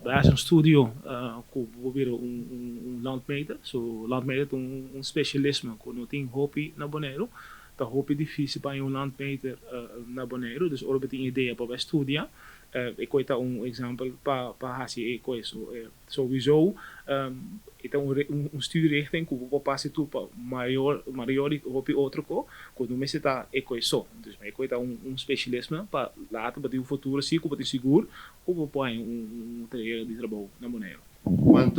Bai un studio ku bo bira un landmeter. So landmeter un spesialismo ku no tin hopi na Boneiru. Ta hopi difísil pa un landmeter na Boneiru. Dus ora tin idea pa studia. Ik weet dat un ehèmpel pa hasi e kos. So, sowieso e un studierichting ku bo pasa tur pa mayor mayor hopi otro ku no mester ta e kos so. Dus mi ta un spesialismo pa later pa den futuro si ku bo sigur ku bo por un tereno di trabou na Boneiru.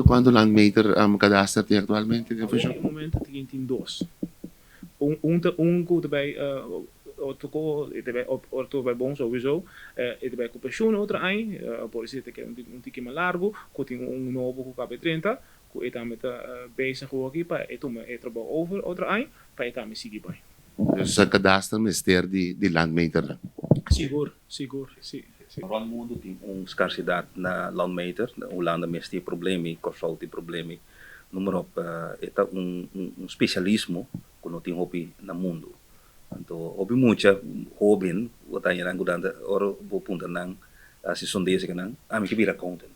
Kuantu landmeter kadaster tin aktualmente den funshon? Na e momento tin dos. Un ku tambe otro ko tambe otro bai bon sowieso e tambe ku pensioen otro aña, por esei ku un tiki mas largu ku tin un nobo ku KB30 ku e tambe ta bezig aki pa e tuma e trabou over otro aña pa e tambe sigui bai. Dus kadaster mester di landmeter. Sigur, sigur, si. Rònt mundu tin un skarsedat na landmeter. Hulanda mes tin problema, Kòrsou tin problema. Noem op, ta un spesialismo ku no tin hopi na mundu. Anto, hopi mucha hóben, wat aan je ora bo puntra nan, si sonderen nan, ami ke bira accountant,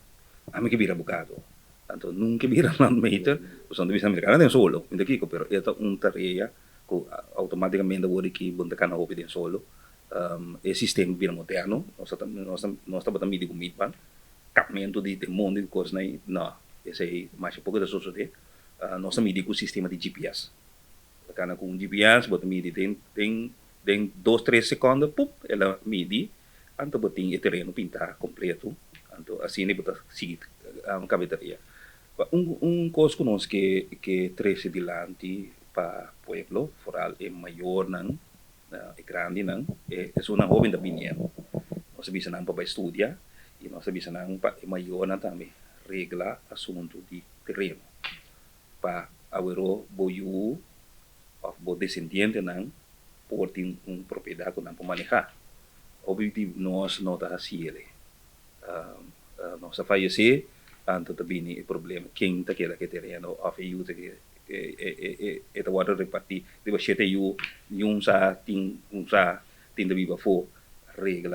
ami ke bira abogado. Anto, nunka bira landmeter, pasobra bisa amerikano den solo, ainda kiko, pero e ta un tarea ku outomátikamente awor aki bo ta kana hopi den solo. E sistema bira moderno, nos tabata midi ku meetband, kapmentu di mondi di kos no, esei mas poko ta sosodé. Nos ta midi ku sistema di GPS. Kana ku un GPS, bo ta midi den 2, 3 sekonde, pup, el a midi, anto bo tin e tereno pintá kompleto, anto asina bo ta sigui kabetaria. Un kos ku nos ke trese dilanti pa pueblo, vooral e mayornan, e grandinan, e un hóben ta bini. Nos a bisa nan pa studia i nos a bisa nan pa e mayornan tambe regla asuntu di tereno. Pa awero bo yu òf bo desendientenan por tin un propiedat ku nan por manehá. Obviamente nos no ta asina. Nos a fayesé, anto ta bini e problema. Ken ta keda ku tereno òf e yu e e e ta wòrdu repartí. Riba 7 yu, un sa tin un sa tin di biba afó regla.